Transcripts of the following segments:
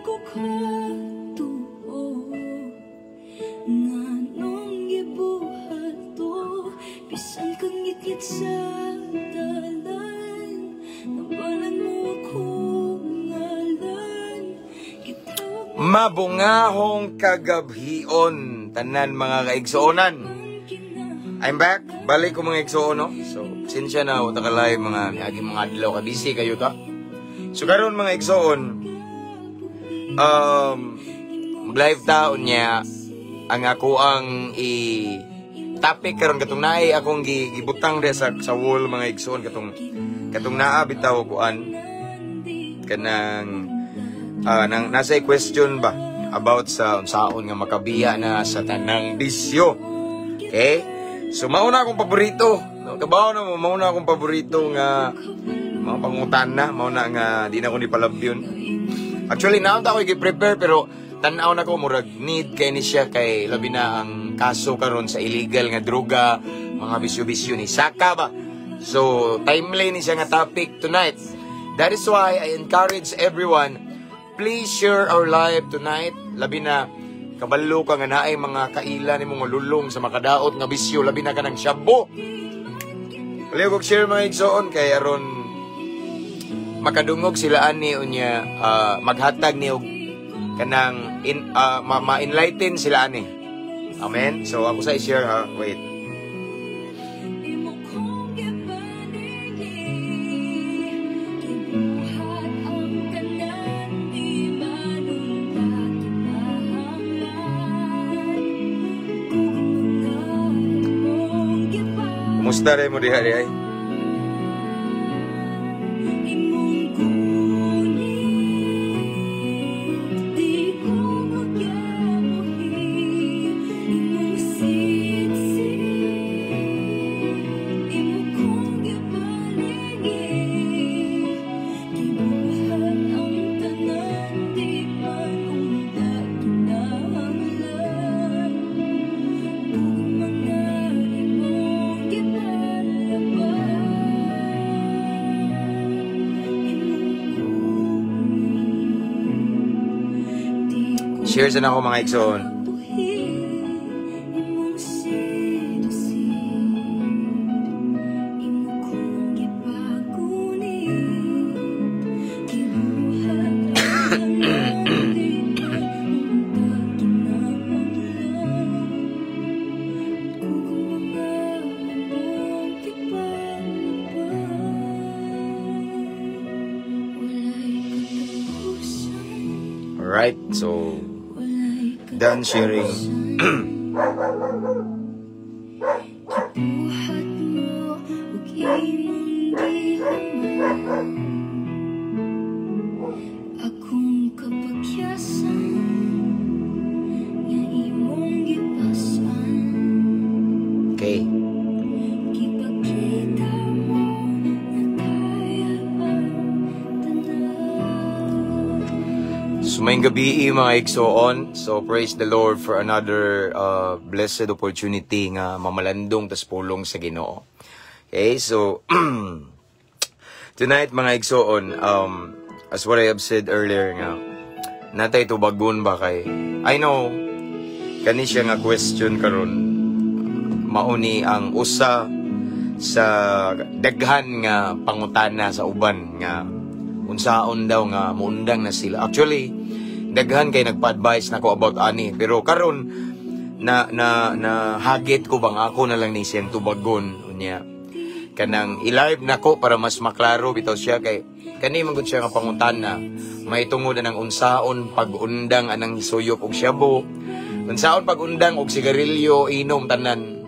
Ko katuo nganong gibuhat to. Bisan kang ngitngit sa dalan, Nabalan mo akong ngalan. Gitawag mo Mabungahong kagabhion, tanan mga kaigsuonan. I'm back. Balik ko, mga igsuon, no? So, sinsya na, wala ka live mga miaging mga adlaw ka busy kayo ta. So karon, mga igsuon, mag-live taon niya ang ako ang i topic karon katong naay akong gibutang diha sa wall, mga igsuon, katong naa bitaw kuan kanang nang nasa question ba about sa unsaon nga makabiya na sa tanang bisyo. Okay? So mauna akong paborito. No, kabaw na mo, mauna akong paborito nga mga pangutana, mauna nga di na ko ni palabyon. Actually, naon ta ako i-prepare pero tan-aw na ko murag need kay ni siya kay labi na ang kaso karon sa illegal nga droga, mga bisyo-bisyo ni saka ba. So, timely ni siya nga topic tonight. That is why I encourage everyone, please share our live tonight. Labi na kabalo ka nga naay mga kaila nimo nga lulong sa makadaot nga bisyo, labi na ka ng shabu. Palihog og share, mga igsoon, kay aron makadungog sila ani unya maghatag ni og kanang ma-enlighten sila ani. Amen. So ako sa i-share ha. Wait. Imo kong gipanigi. Gibuhat ang tanan, di man unta kinahanglan. Kung mga imong gipan Kumusta rin mo diha di ay? Imong gunit. Di ko magyamuhi. Imong sitsit. Imo kong gipalingi. Gibuhat ang tanan, di man unta kinahanglan. Kung mga imong gipalaban. Imong gunit. Di ko Share sa nako, mga igsoon. Buhi, imong sidusin. Imo kong gipagunit. Gibuhat ang tanan, di man unta kinahanglan. Kung mga imong gipalaban. Walay katapusan. Alright, so Walay done sharing. Katapusan. Gibuhat mo ug imong gihuman akong kapakyasan nga imong gipasan. Okay. Gipakita mo nga kaya ang tanan. So maayong gabii, mga igsoon. So praise the Lord for another blessed opportunity nga mamalandong tas pulong sa Ginoo. Okay, so tonight, mga igsoon, as what I have said earlier nga natay tubagon ba kay I know kani siya nga question karon mauni ang usa sa daghan nga pangutana sa uban nga unsaon daw nga muundang na sila. Actually, daghan kay nagpa-advise nako about ani pero karon na na na hagit ko bang ako na lang ni siyang tubagon unya kanang i-live nako para mas maklaro bitaw siya kay kani man gud siya nga pangutana may tungod anang unsaon pag-undang anang suyop og shabu, unsaon pag-undang og sigarilyo, inom, tanan.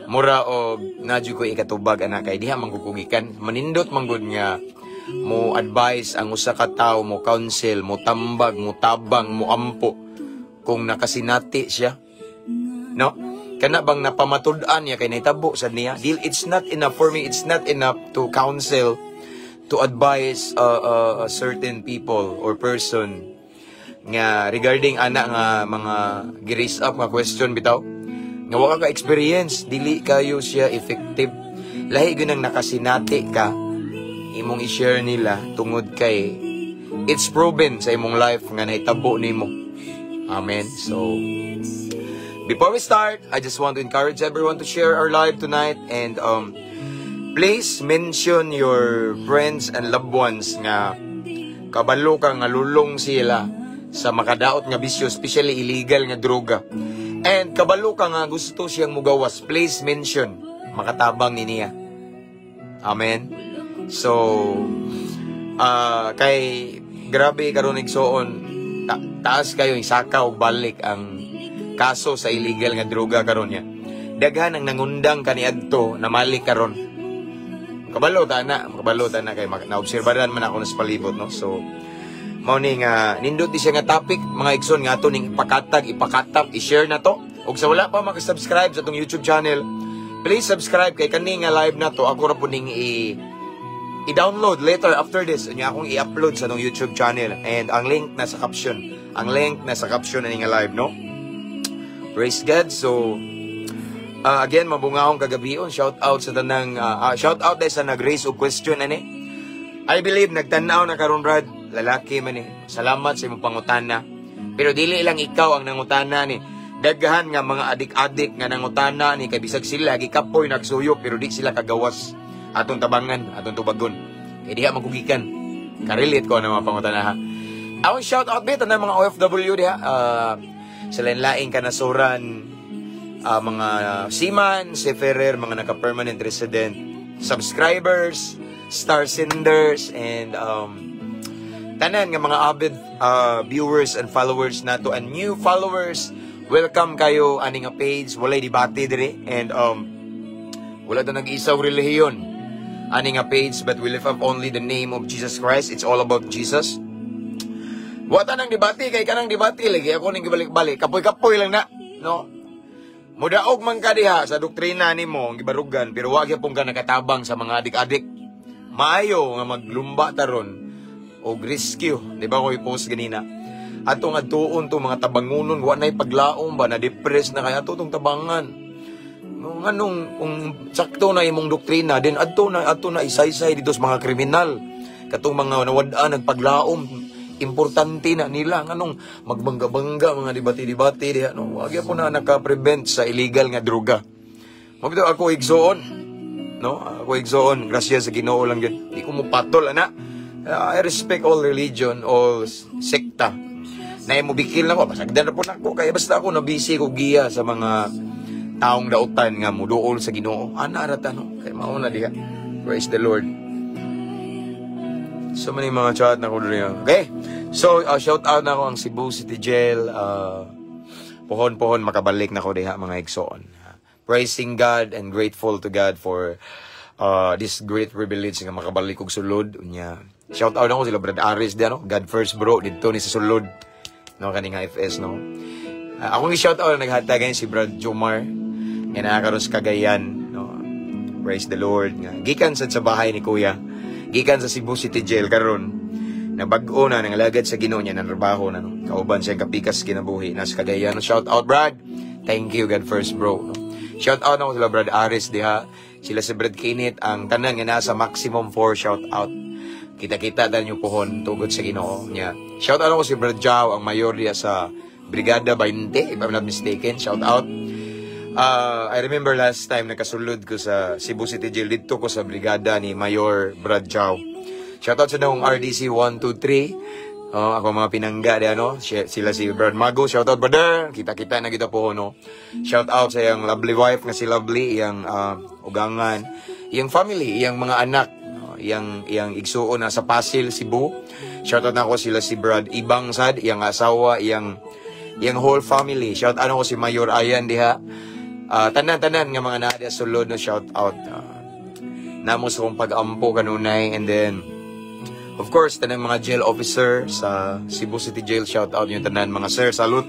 Mura og nadyo ko ikatubag ana kay diha man kukugikan manindot man gud nga mo advise ang usa ka tawo, mo counsel, mo tambag, mo tabang, mo ampo kung nakasinati siya, no? Kana bang napamatud-an niya kay nahitabo sad niya. Dil, it's not enough for me, it's not enough to counsel, to advise a certain people or person nga regarding ana nga mga gi-raise up nga question bitaw nga wa ka experience. Dili kayo siya effective. Lahi gyud ang nakasinati ka imong i-share nila tungod kay It's proven sa imong life nga nahitabo nimo. Amen. So, before we start, I just want to encourage everyone to share our live tonight and please mention your friends and loved ones nga kabalo ka nga lulong sila sa makadaot nga bisyo, especially illegal nga droga. And kabalo ka nga gusto siyang mugawas, please mention, makatabang ni niya. Amen. So, kay grabe karon, igsoon, taas kayo isaka og balik ang kaso sa illegal nga droga karon niya. Daghan ang nangundang kaniadto na mali karon. Kabalo ta na, kabalo ta na kay naobserbaran man ako sa palibot, no. So mao ni nga nindot di siya nga topic, mga igsoon, nga ato ning ipakatag, ipakatap, i-share na to. Ug sa wala pa maka-subscribe sa atong YouTube channel, please subscribe kay kani nga live na to ako ra po ning i-download later after this, unya akong i-upload sa atong YouTube channel and ang link na sa caption. Ang link na sa caption ani nga live, no. Praise God. So again, mabungahong kagabion. Shout out sa tanang shout out dahil sa nag-raise og question ani. I believe nagtan-aw na karon, Brad, lalaki man eh. Salamat sa imong pangutana. Pero dili lang ikaw ang nangutana ni. Daghan nga mga adik-adik nga nangutana ni kay bisag sila gikapoy nagsuyo pero di sila kagawas. Atong tabangan, atong tubagon. Kay diha magugikan. Ka-relate ko na mga pangutana ha. Akong shout out bit ang mga OFW diha sa lain-laing kanasuran, mga seaman, seafarer, mga naka-permanent resident, subscribers, star senders, and tanan nga mga avid viewers and followers nato and new followers, welcome kayo ani nga page. Walay debate dire and wala ta nag-isaw relihiyon ani nga page, but we lift up only the name of Jesus Christ. It's all about Jesus. Wa ta nang debate kay kanang debate lagi ako ning gibalik-balik. Kapoy-kapoy lang na, no? Mudaog man ka diha sa doktrina nimo ang gibarugan pero wa gyapon ka nakatabang sa mga adik-adik. Maayo nga maglumba taron og rescue, di ba ko i-post ganina? Ato nga tuon to mga tabangunon, wa nay paglaom ba, na depress na kaya ato tong tabangan. No, nganong kung sakto na imong doktrina, din adto na isaysay dito sa mga kriminal. Katong mga nawad-an nagpaglaom, importante na nila nganong magbangga-bangga mga debate-debate diha, no? Wa gyapon na naka-prevent sa illegal nga droga. Mao bitaw ako, igsoon, no? Ako, igsoon, grasya sa Ginoo lang gyud. Di ko mo patol ana. I respect all religion, all sekta. Na mo bikil na ko, pasagdan na po nako kaya basta ako na busy ko giya sa mga taong dautan nga muduol sa Ginoo. Ana ra ta, no? Kay mao na diha. Praise the Lord. So many mga chat na ko diri. Okay. So shout out na ako ang Cebu City Jail. Pohon-pohon makabalik na ko diha, mga igsoon. Praising God and grateful to God for this great privilege nga makabalik og sulod. Unya, shout out nako sila Brad Aris diha, no. God first, bro, didto ni sa sulod. No, kani nga FS, no. Akong i-shout out naghatag si Brad Jomar nga naa karon sa Cagayan, no. Praise the Lord nga gikan sad sa bahay ni Kuya. Gikan sa Cebu City Jail karon na bag-o na nangalagad sa Ginoo niya, nanrabaho na, no. Kauban siya kapikas kinabuhi nasa Cagayan. No? Shout out, Brad. Thank you, God first, bro. No? Shout out nako sila Brad Aris diha, sila si Brad Kinit, ang tanan nga nasa Maximum 4, shout out. Kita-kita dahil nyo pohon tugod sa Ginoo niya. Shout out ako si Brad Jao, ang mayor diha sa Brigada 20, if I'm not mistaken. Shout out. I remember last time nakasulod ko sa Cebu City Jail, didto ko sa brigada ni Mayor Brad Chow. Shoutout sa naong RDC 123. Oh, ako mga pinangga di ano, sila si Brad Mago, shoutout, brother. Kita-kita na kita po, no. Shout out sa iyang lovely wife nga si Lovely, iyang ugangan, iyang family, iyang mga anak, no? Iyang igsuon na sa Pasil, Cebu. Shoutout na ako sila si Brad Ibang sad, iyang asawa, iyang whole family. Shout out ako si Mayor Ayan diha. Tanan-tanan nga mga naa diha sulod, no, shout out. Namo sa kong pag-ampo kanunay and then of course tanang mga jail officer sa Cebu City Jail, shout out yung tanan, mga sir, salute.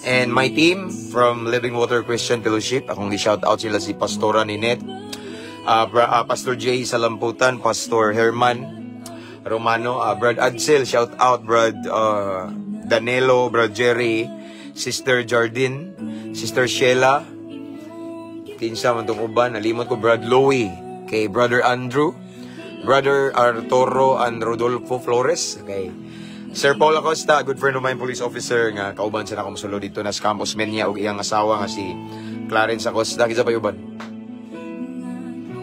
And my team from Living Water Christian Fellowship, akong gi-shout out sila si Pastora Ninette, Pastor Jay Salamputan, Pastor Herman Romano, Brad Adsel, shout out Brad Danilo, Brad Jerry, Sister Jardine, Sister Sheila, kinsa man tong uban, nalimot ko, Brad Louie, kay Brother Andrew, Brother Arturo and Rodolfo Flores. Okay. Sir Paul Acosta, good friend of mine, police officer nga kauban sa akong sulo dito na sa Campos Menya ug iyang asawa nga si Clarence Acosta. Kinsa pa uban?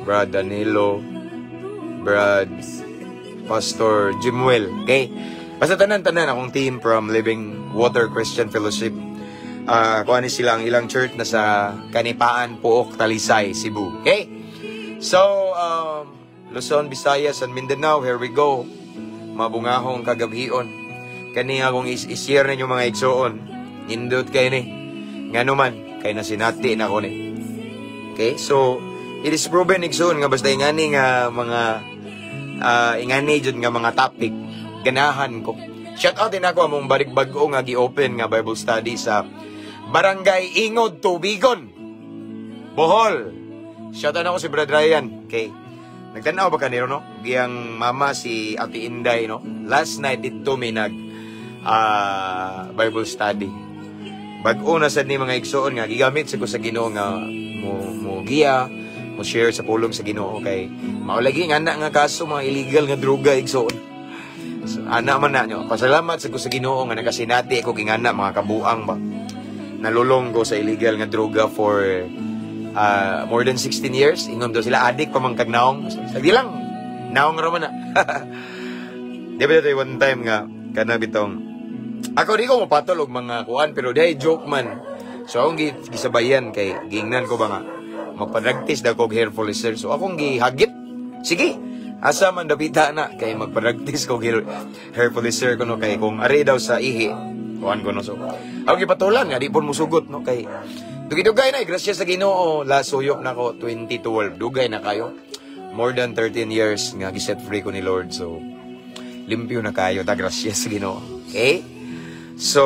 Brad Danilo, Brad Pastor Jimuel. Okay? Basta tanan-tanan akong team from Living Water Christian Fellowship. Kuha ni sila ang ilang church na sa Kanipaan, Pook, Talisay, Cebu. Okay? So, Luzon, Visayas, and Mindanao, here we go. Mabungahong kagabhion. Kani akong is-share ninyo, mga igsoon. Nindot kay ni. Ngano man, kay nasinati na ko ni. Okay? So, it is proven, igsoon, nga basta ingani nga mga ingani jud nga mga topic, ganahan ko. Shout out din ako among barig-bag-o nga gi-open nga Bible study sa Barangay Ingod, Tubigon, Bohol. Shout out ako si Brad Ryan. Okay. Nagtanaw ba kaniro, no? Giyang mama si Ate Inday, no? Last night dito mi nag Bible study. Bag-o na sad ni, mga igsoon, nga gigamit sa ko sa Ginoo nga mo giya, mo share sa pulong sa Ginoo kay mao lagi nga na nga kaso mga illegal nga droga, igsoon. So, ana man na nyo. Pasalamat sa ko sa Ginoo nga nakasinati ko gingana mga kabuang ba. Nalulong ko sa illegal nga droga for more than 16 years. Ingon daw sila, adik pa man kag naong. Sagdi lang. Naong ra man na. Di ba ito one time nga kana bitong ako di ko mapatol og mga kuan pero dahil joke man. So akong gisabayan kay giingnan ko ba nga magpa-drug test daw ko og hair follicle. So akong gihagit. Sige. Asa man dapita na kay magpa-drug test ko og hair follicle ko, no, kay kung ari daw sa ihi kuan ko, no. So ako gipatulan nga di pud musugot, no, kay dugay-dugay na eh. Grasya sa Ginoo, last suyop na ko 2012, dugay na kayo, more than 13 years nga giset free ko ni Lord. So limpyo na kayo ta, grasya sa Ginoo. Okay, so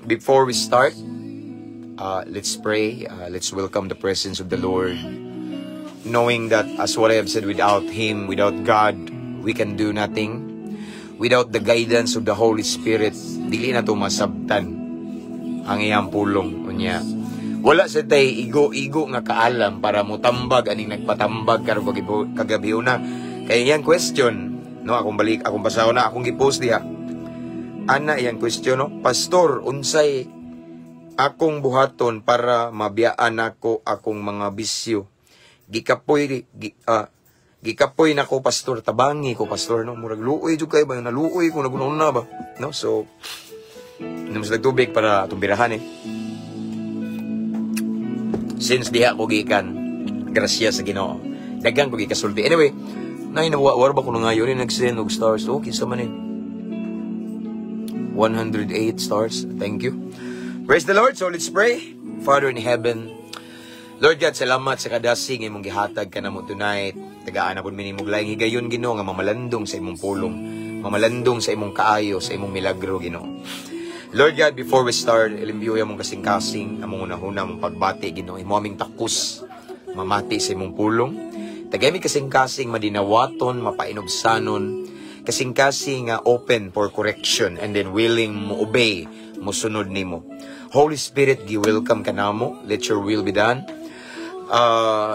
before we start, let's pray. Let's welcome the presence of the Lord, knowing that, as what I have said, without Him, without God, we can do nothing. Without the guidance of the Holy Spirit, dili na to masabtan ang iyang pulong. Unya wala sa tay igo-igo nga kaalam para mutambag aning nagpatambag karon kagabi una kay iyang question, no. Akong balik, akong basahon na akong gipost diha. Ana iyang question, no: "Pastor, unsay akong buhaton para mabiyaan nako akong mga bisyo? Gikapoy nako, pastor, tabangi ko, pastor," no. Murag luoy jud kay ba, naluoy ko nagununa ba, no. So inom sila tubig para atong birahan eh. Since diha ko gikan, grasya sa Ginoo, daghan ko gikasulti. Anyway, nay nawa war ba ko na ngayon ni nag-send og stars? Oh, kinsa man eh? 108 stars. Thank you. Praise the Lord. So let's pray. Father in heaven, Lord God, salamat sa kadasig imong gihatag kanamo tonight. Tagaan na pud mi nimo laing higayon, Ginoo, nga mamalandong sa imong pulong, mamalandong sa imong kaayo, sa imong milagro, Ginoo. Lord God, before we start, ilimbiyo among kasing-kasing, among unahuna, among pagbati, Ginoo, imo aming takos, mamati sa imong pulong. Tagay mi kasing-kasing madinawaton, mapainubsanon, kasing-kasing nga open for correction and then willing mo obey, mo sunod nimo. Holy Spirit, gi-welcome ka namo. Let your will be done.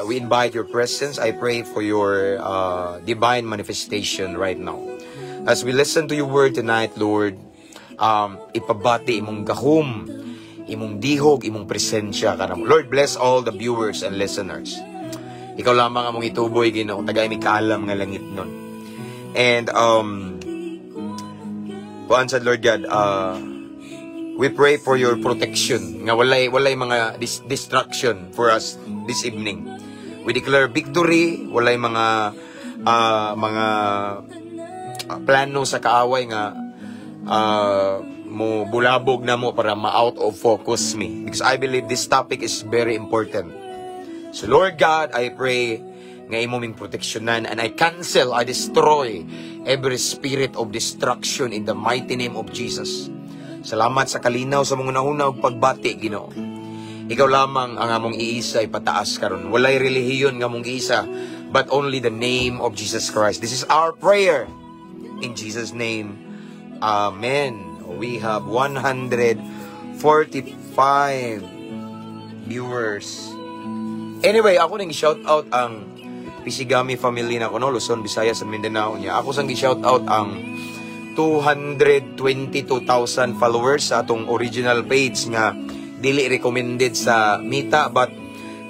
We invite your presence. I pray for your divine manifestation right now. As we listen to your word tonight, Lord, ipabati imong gahom, imong dihog, imong presensya kanamo. Lord, bless all the viewers and listeners. Ikaw lamang among ituboy, Ginoo, tagay mi kaalam nga langit nun. And kuan sa Lord God, we pray for your protection nga walay mga distraction for us this evening. We declare victory, walay mga plano sa kaaway nga mo bulabog na mo para ma-out of focus me because I believe this topic is very important. So Lord God, I pray nga imo ming proteksyonan and I cancel, I destroy every spirit of destruction in the mighty name of Jesus. Salamat sa kalinaw sa mga unahuna ug pagbati, Ginoo. Ikaw lamang ang among iisa ipataas karon. Walay relihiyon nga among iisa, but only the name of Jesus Christ. This is our prayer. In Jesus' name, Amen. We have 145 viewers. Anyway, ako ning shout out ang Pisigami family na ko, no? Luzon, Visayas, and Mindanao niya. Ako sang gi-shout out ang 222,000 followers sa atong original page nga dili recommended sa Meta, but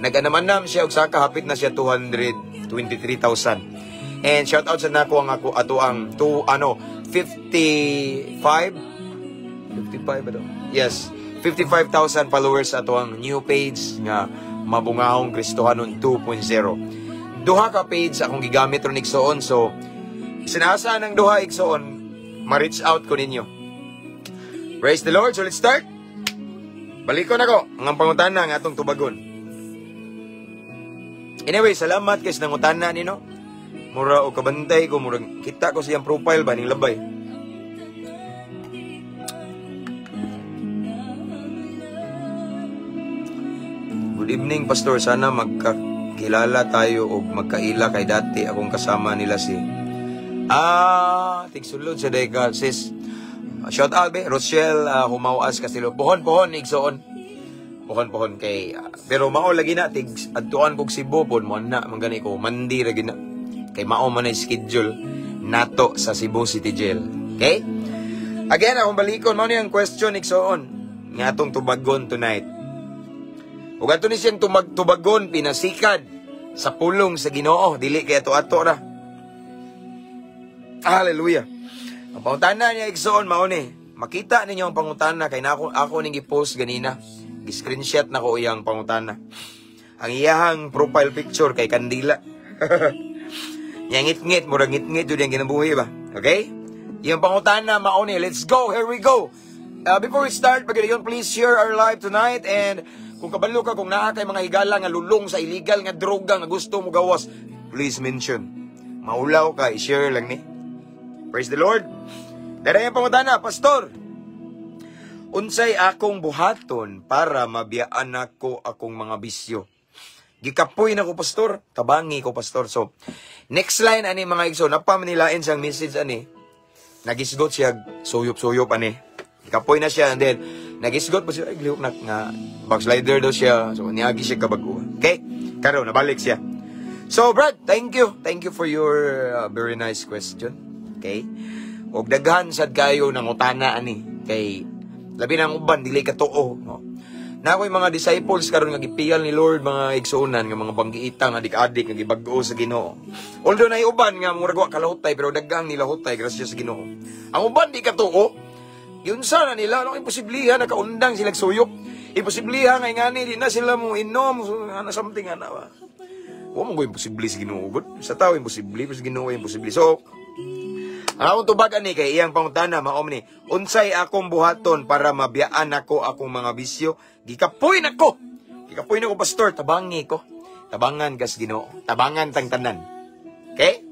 nag-anam-anam siya og saka, hapit na siya 223,000. And shout out sa nako ang ako ato ang 2 ano 55 55 ba to? Yes, 55,000 followers sa ato ang new page nga Mabungahong Kristohanon 2.0. Duha ka page akong gigamit ron, igsoon, so sinasa ng duha, igsoon, ma-reach out ko ninyo. Praise the Lord. So let's start. Balikon ako ang pangutana nga atong tubagon. Anyway, salamat kay sa nangutana nino. Mura og kabantay ko, murag kita ko siyang profile ba ning labay. Good evening, Pastor. Sana magkakilala tayo o magkaila kay dati akong kasama nila si tigsulod sa deka sis. Shout out be Rochelle Humawas Castillo. Pohon pohon, igsoon. Pohon pohon kay pero mao lagi na tig adtuan kog Cebu pod mo na man gani ko mandi ra gina. Kay mao man ay schedule nato sa Cebu City Jail. Okay? Again, akong balikon mao ni ang question, igsoon, nga atong tubagon tonight. Ug ato ni siyang tubagon pinasikad sa pulong sa Ginoo, dili kay ato-ato ra. Hallelujah. Ang pangutana niya, igsoon, mao ni. Makita ninyo ang pangutana kay nako ako ning gi-post ganina. Gi-screenshot nako iyang pangutana. Ang iyahang profile picture kay kandila. Nya ngit-ngit, murag ngit-ngit jud yang ginabuhi ba. Okay? Iyang pangutana mao ni. Let's go. Here we go. Before we start, pagkadayon, please share our live tonight, and kung kabalo ka kung naa kay mga higala nga lulong sa illegal nga droga nga gusto mo gawas, please mention. Maulaw ka, i-share lang ni. Praise the Lord. Dara yung pangutana, "Pastor, unsay akong buhaton para mabiyaan nako akong mga bisyo? Gikapoy na ko, Pastor. Tabangi ko, Pastor." So, next line ani, mga igsoon, napa manilain siyang message ani. Nagisgot siya, suyop-suyop ani. Gikapoy na siya, and then, nagisgot pa siya, ay, glihok na, nga, backslider daw siya. So, niagi siya kabago. Okay? Karon, nabalik siya. So, Brad, thank you. Thank you for your very nice question. Okay? Og daghan sad kayo nang utana ani kay labi na ang uban dili katuo, no? Na ako'y mga disciples karon nga gipiyal ni Lord, mga igsuonan, nga mga banggiita nga adik-adik nga gibag-o sa Ginoo. Although na uban nga murag wa kalahutay, pero daghang nilahutay grasya sa Ginoo. Ang uban di katuo. Giunsa na nila, no, imposibliha nakaundang sila suyop. Imposibliha nga ingani di na sila mo inom, so, ana something ana ba. Wa mo ko imposible sa Ginoo gud. Sa tao imposible, pero sa Ginoo imposible. So, ang akong tubag ani kay iyang pangutana mao ni, "Unsay akong buhaton para mabiyaan nako akong mga bisyo? Gikapoy nako. Gikapoy nako, Pastor, tabangi ko." Tabangan kas Ginoo. Tabangan tang tanan. Okay?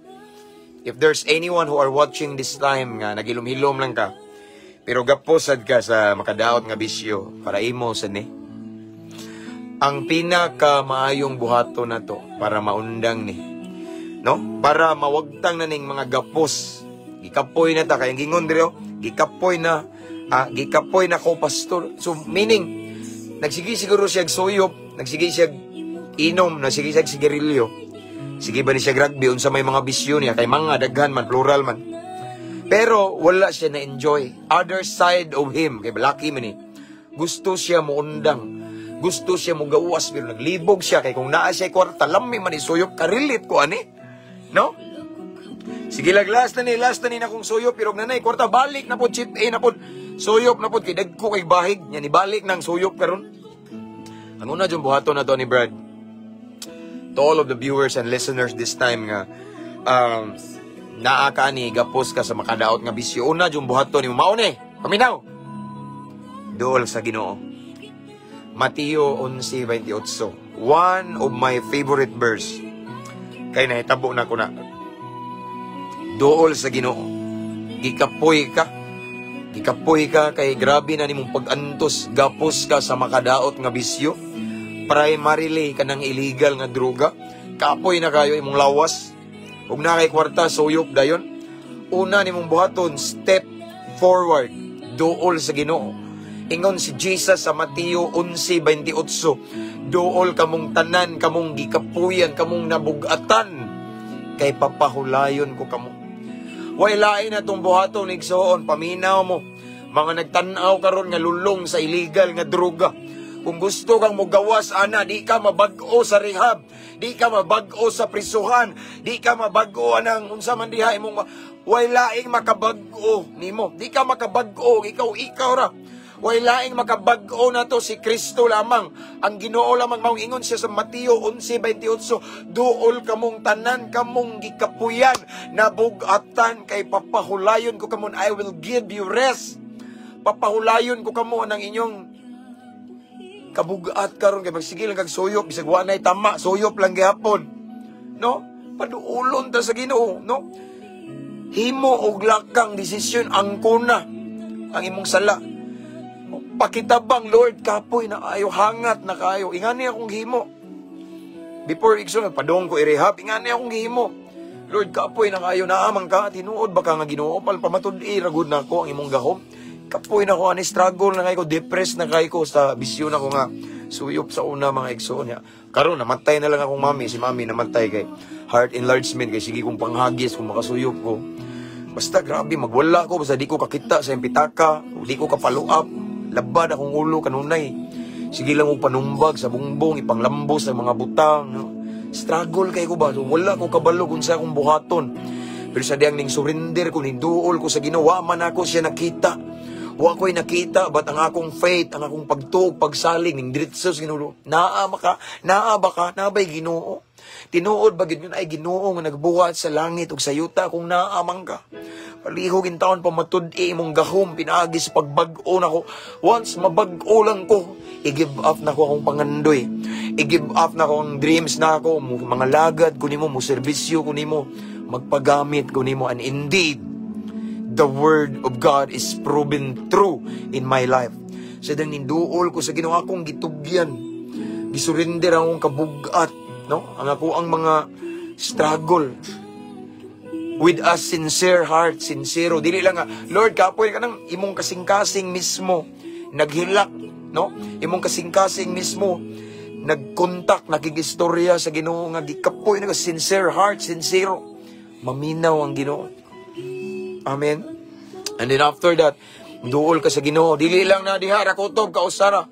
If there's anyone who are watching this time nga nagilom-hilom lang ka, pero gaposad ka sa makadaot nga bisyo, para imo sa ni. Ang pinaka maayong buhaton nato para maundang ni, no? Para mawagtang na ning mga gapos. Gikapoy na ta kay ang gingon diri, oh, gikapoy na gikapoy na ko, Pastor. So meaning nagsige siguro siya suyop, nagsige siya inom, nagsige siya sigarilyo. Sige ba ni siya rugby, unsa may mga bisyo niya kay mga daghan man, plural man. Pero wala siya na-enjoy. Other side of him, kay balaki man ni. Gusto siya muundang. Gusto siya mugawas pero naglibog siya kay kung naa siya kwarta, lami man isuyop, ka-relate ko ani. No? Sige lag, last na ni na kong suyop, pero nanay kwarta, balik na pod, chip A na pod. Suyop na pod kay dagko kay bahig nya, ni balik nang suyop karon. Ang una jung buhaton na to ni Brad. To all of the viewers and listeners this time nga naa ka ni gapos ka sa makadaot nga bisyo. Una jung buhaton nimo mao ni. Paminaw. Duol sa Ginoo. Mateo 11:28. One of my favorite verse. Kay nahitabo na ko na. Duol sa Ginoo. Gikapoy ka. Gikapoy ka kay grabe na nimong pag-antos, gapos ka sa makadaot nga bisyo. Primarily kanang illegal nga droga. Kapoy na kayo imong lawas. Ug na kay kwarta, suyop dayon. Una nimong buhaton, step forward. Duol sa Ginoo. Ingon si Jesus sa Mateo 11:28, "Duol kamong tanan, kamong gikapuyan, kamong nabugatan." kay papahulayon ko kamo. Way lain na itong buhaton, igsoon, paminaw mo. Mga nagtan-aw karon nga lulong sa illegal nga droga. Kung gusto kang mogawas ana, di ka mabag-o sa rehab, di ka mabag-o sa prisuhan, di ka mabag-o anang unsa man diha imong way laing makabag-o nimo. Di ka makabag-o, ikaw ikaw ra. Way laing makabag-o nato, si Kristo lamang. Ang Ginoo lamang. Maong ingon siya sa Mateo 11:28, "Duol kamong tanan kamong gikapuyan, nabugatan, kay papahulayon ko kamo, I will give you rest." Papahulayon ko kamo ng inyong kabugat karon kay magsige lang kag suyop bisag wa nay tama, suyop lang gihapon, no? Paduulon ta sa Ginoo, no? Himo og lakang desisyon, angkona ang imong sala. Pakitabang, Lord, kapoy na ayo, hangat na kayo. Ingani akong himo before, igsoon, padong ko i-rehab. Ingani akong himo, Lord, kapoy na kayo, naamang ka, tinuod ba ka nga Ginoo? Pal pamatud-i ra gud nako ang imong gahom. Kapoy na ko ani, struggle na kayo ko, depressed na kayo ko sa bisyo na ko nga suyop sa una, mga igsoon niya. Karon namatay na lang akong mami, si mami namatay kay heart enlargement kay sige kong panghagis kung makasuyop ko. Basta grabe, magwala ko, basta di ko kakita sa pitaka, di ko ka follow up, labad akong ulo kanunay. Sige lang og panumbag sa bungbong, ipanglambos sa mga butang. No? Struggle kay ko ba? So, wala ko kabalo kung sa akong buhaton. Pero sa diyang ning surrender ko, ning duol ko sa Ginoo, wa man ako siya nakita. Wa ko'y nakita, but ang akong faith, ang akong pagtuo, pagsalig, ning diretso sa Ginoo. Naa ba ka? Naa ba ka? Naa ba'y Ginoo? Tinuod ba gid yun ay Ginoo nga nagbuhat sa langit ug sa yuta, kung naa man ka? Palihog intawon pamatud-i imong gahom pinaagi sa pagbag-o nako. Once mabag-o lang ko, i-give up na ko akong pangandoy. I-give up na ko ang dreams na ako, mga lagad ko nimo, mo serbisyo ko nimo, magpagamit ko nimo, and indeed the word of God is proven true in my life. Sa dang ninduol ko sa Ginoo, akong gitugyan. Gisurrender akong kabugat, no? Ang ako ang mga struggle with a sincere heart, sincero. Dili lang nga, "Lord, kapoy ka nang," imong kasing-kasing mismo naghilak, no? Imong kasing-kasing mismo nagkontak, nakigistorya sa Ginoo nga gikapoy na, sincere heart, sincero. Maminaw ang Ginoo. Amen. And then after that, duol ka sa Ginoo. Dili lang na diha ra kutob ka usara.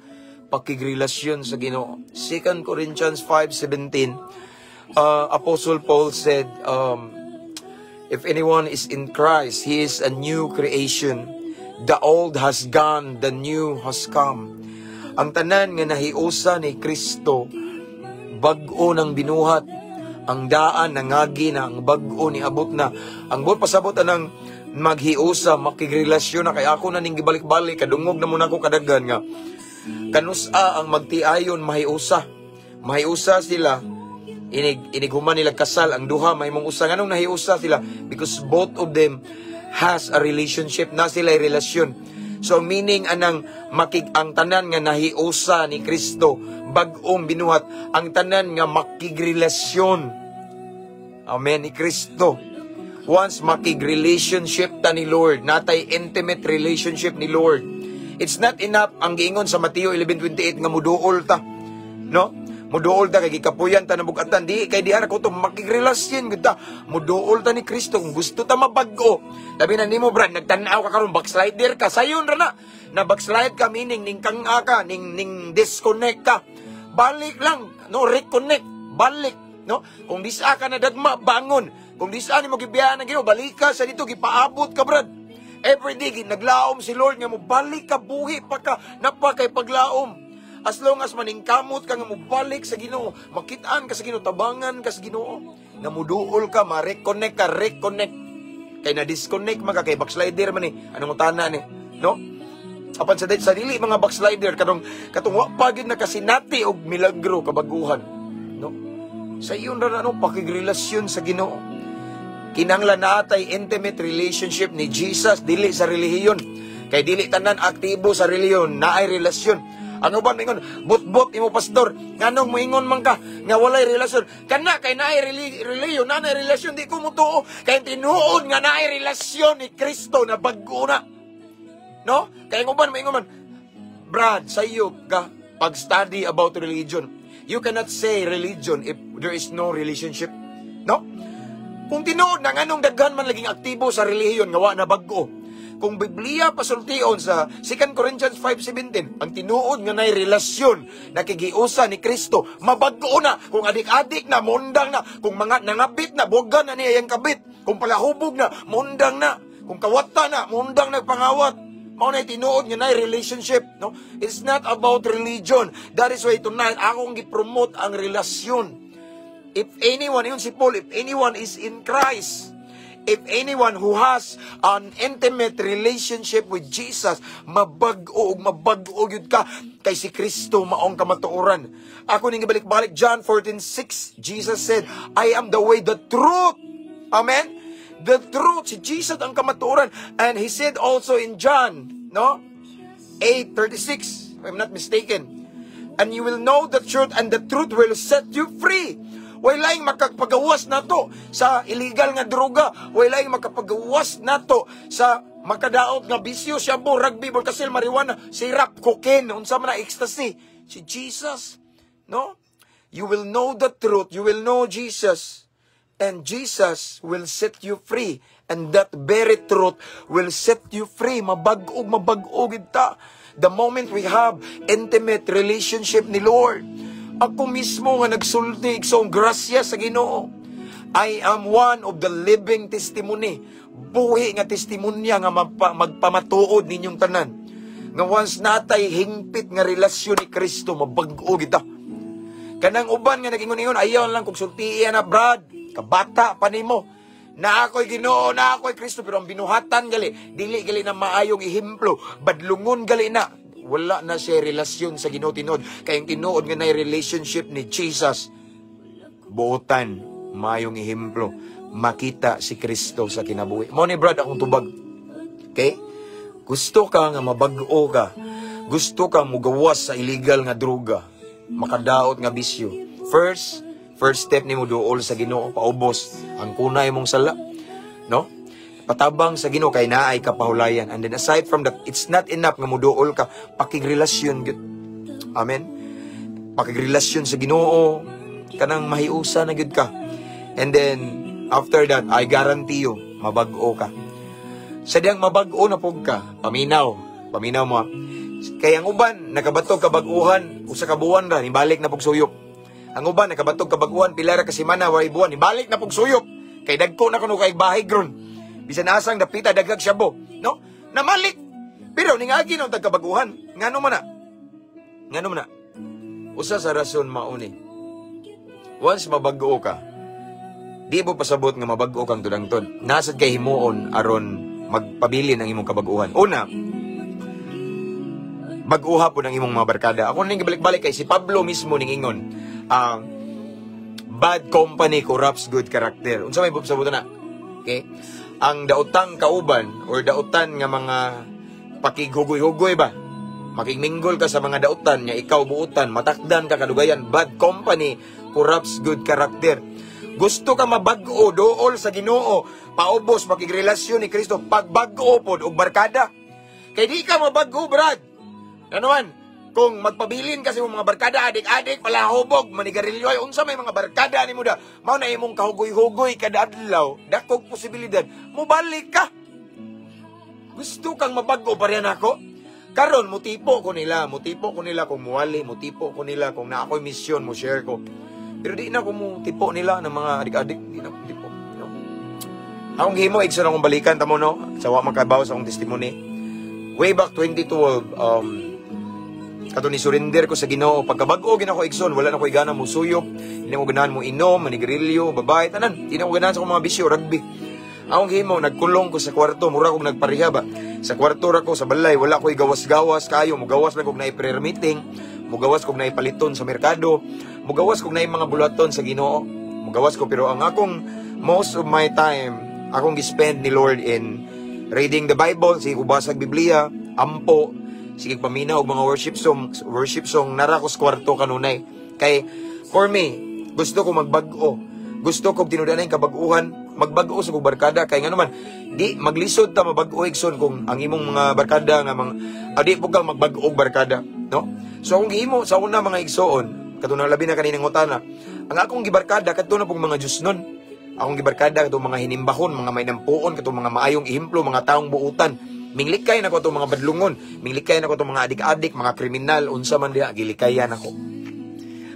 Pakigrelasyon sa Ginoo. 2 Corinthians 5:17, Apostle Paul said, "If anyone is in Christ, he is a new creation. The old has gone, the new has come." Ang tanan nga nahiusa ni Kristo, bag-o ng binuhat. Ang daan nangagi na, ang bag-o ni abot na. Ang buot pasabot anang maghiusa, makigrelasyon na, kay ako na ning gibalik-balik, kadungog na muna ko kadaghan nga kanusa ang magtiayon mahiusa. Mahiusa sila inig inig human nila kasal, ang duha mahimong usa. Nganong nahiusa sila? Because both of them has a relationship na, sila ay relasyon. So meaning anang makig ang tanan nga nahiusa ni Kristo, bag-ong binuhat. Ang tanan nga makigrelasyon, amen, ni Kristo. Once makig-relationship ta ni Lord, natay intimate relationship ni Lord. It's not enough ang giingon sa Mateo 11:28 nga muduol ta. No? Muduol ta kay gikapuyan ta nabugatan, di kay di ara ko to makigrelasyon gud ta. Muduol ta ni Kristo kung gusto ta mabag-o. Labi na nimo, Brad, nagtan-aw ka karon, backslider ka, sayon ra na. Na backslide ka meaning ning kang-a ka, ning disconnect ka. Balik lang, no, reconnect, balik, no? Kung di sa ka nadagma, bangon. Kung di sa nimo gibiyaan ang Ginoo, balik ka sa dito, gipaabot ka, Brad. Every day naglaom si Lord nga mo balik ka, buhi pa ka, napa kay paglaom. As long as maningkamot ka nga mo balik sa Ginoo, makitaan ka sa Ginoo, tabangan ka sa Ginoo, nga muduol ka, ma-reconnect ka, reconnect. Kay na disconnect man ka kay backslider man ni. Anong utana ni, no? Apan sa dili mga backslider, kanong katong wa pa gyud nakasinati og milagro, kabaguhan, no? Sa iyon ra na, no, pakigrelasyon sa Ginoo. Kinahanglan natay intimate relationship ni Jesus, dili sa relihiyon. Kay dili tanan aktibo sa relihiyon naay relasyon. Ang uban moingon, "Butbot imo, pastor. Nganong moingon man ka nga walay relasyon?" Kana kay naay relihiyon, naay relasyon, di ko motuo. Kay tinuod nga naay relasyon ni Kristo na bag-o na. No? Kay ang uban moingon man, Brad, sa iyo ka pag-study about religion. You cannot say religion if there is no relationship. No? Kung tinuod na, nganong daghan man laging aktibo sa relihiyon nga wa na bag-o? Kung Biblia pasultion sa 2 Corinthians 5:17, ang tinuod nga nay relasyon nakigiusa ni Kristo, mabag-o na. Kung adik-adik na, mondang na. Kung mga nangabit na, bugan na niya yung kabit. Kung palahubog na, mondang na. Kung kawata na, mondang nagpangawat. Mao na tinuod nga nay relationship, no? It's not about religion. That is why tonight akong gi-promote ang relasyon. If anyone, yun si Paul, if anyone is in Christ, if anyone who has an intimate relationship with Jesus, mabag-o ug mabag-o gyud ka kay si Kristo maong kamatuoran. Ako ning gibalik-balik John 14:6. Jesus said, "I am the way, the truth." Amen? The truth, si Jesus ang kamatuoran. And he said also in John, no? 8:36, if I'm not mistaken. "And you will know the truth and the truth will set you free." Walay makapagawas nato sa illegal nga droga. Walay makapagawas nato sa makadaot nga bisyo, shabu, rugby, bolkasil, marijuana, sirap, cocaine, unsa man na, ecstasy. Si Jesus, no? You will know the truth, you will know Jesus, and Jesus will set you free. And that very truth will set you free. Mabag-og, mabag-og ta. The moment we have intimate relationship ni Lord. Ako mismo nga nagsulti sa grasya sa Ginoo. I am one of the living testimony. Buhi nga testimonya nga magpamatuod ninyong tanan. Nga once natay hingpit nga relasyon ni Kristo, mabag-o kita. Kanang uban nga nagingon-ingon, "Ayaw lang kung sultian na, Brad. Kabata pa nimo. Na ako'y Ginoo, na ako'y Kristo," pero ang binuhatan gali, dili gali na maayong ehemplo, badlungon gali na. Wala na siya relasyon sa Ginoo tinuod. Kay ang tinuod nga na relationship ni Jesus, buotan, maayong ehemplo, makita si Kristo sa kinabuhi. Mo ni, Brad, akong tubag. Okay? Gusto ka nga mabag-o ka. Gusto ka mugawas sa illegal nga droga. Makadaot nga bisyo. First step nimo, duol sa Ginoo, paubos ang kunay mong sala. No? Patabang sa Ginoo kay naay kapahulayan. And then aside from that, it's not enough nga muduol ka, pakigrelasyon gyud. Amen. Pakigrelasyon sa Ginoo, kanang mahiusa na gyud ka. And then after that, I guarantee you, mabag-o ka. Sa diyang mabag-o na pug ka, paminaw, paminaw mo, ah. Kay ang uban, nakabatog kabag-uhan, usa ka buwan ra, nibalik na pug suyop. Ang uban, nakabatog kabag-uhan, pila ra ka semana, way buwan, nibalik na pug suyop. Kay dagko na kuno kay bahig ron. Bisan asang dapita daghag shabu, no? Namalik. Pero ningagi na tag kabaguhan. Ngano man na? Ngano man na? Usa sa rason mao ni. Once mabag-o ka, di mo pasabot nga mabag-o kang tudangtod. Nasad kay himuon aron magpabilin ang imong kabag-uhan. Una, bag-uha po ng imong mga barkada. Ako ning gibalik-balik kay si Pablo mismo ning ingon, "Bad company corrupts good character." Unsa may sabutan na? Okay? Ang daotang kauban or dautan nga mga pakighugoy-hugoy ba? Makigminggol ka sa mga dautan nga ikaw buutan, matakdan ka kadugayan. Bad company corrupts good character. Gusto ka mabag-o, dool sa Ginoo, paubos makigrelasyon ni Kristo, pagbag-o pod og barkada. Kay di ka mabag-o, Brad. Ano man, kung magpabilin kasi mong mga barkada, adik-adik, palahubog, manigarilyo, ay unsa may mga barkada ni mo da, mao na imong kahugoy-hugoy kada adlaw, dakog posibilidad, mobalik ka. Gusto kang mabag-o pa riyan ako? Karon mutipo ko nila kung muwali, mutipo ko nila kung naa ako'y misyon, mo share ko. Pero di na ko mo tipo nila ng mga adik-adik, di na ko tipo. No? Akong gihimo, igsoon, akong balikan tamo, no, sa wa makabaw sa akong testimony. Way back 2012, kato ni surrender ko sa Ginoo. Pagkabag-o gina ko, igsoon, wala na ko igana mo suyop, hindi na ko ganahan mo inom, manigarilyo, babae, tanan. Hindi na ko ganahan sa akong mga bisyo, rugby. Akong gihimo, nagkulong ko sa kwarto, mura kong nagpareha ba. Sa kwarto ra ko sa balay, wala ko'y gawas-gawas kayo, mugawas lang kog naay prayer meeting, mugawas kog naay paliton sa merkado, mugawas kog naay mga bulaton sa Ginoo. Mugawas ko, pero ang akong most of my time, akong gi-spend ni Lord in reading the Bible, sige ko basag Biblia, ampo, sige paminaw og mga worship song nara ko sa kwarto kanunay. Kay for me, gusto ko magbag-o. Gusto ko tinud-anay kabag-uhan, magbag-o sa kong barkada kay ngano man di maglisod ta mabag-o, igsoon, kung ang imong mga barkada nga mga di po ka magbag-o og barkada, no? So akong gihimo sa una, mga igsoon, katong labi na kaninang utana, ang akong gibarkada kadto na pong mga Diyos nun. Akong gibarkada katong mga hinimbahon, mga mainampuon, katong mga maayong ehemplo, mga taong buutan. Minglikay na ko itong mga badlungon, minglikay na ko itong mga adik-adik, mga kriminal, unsa man diha, gilikayan ako.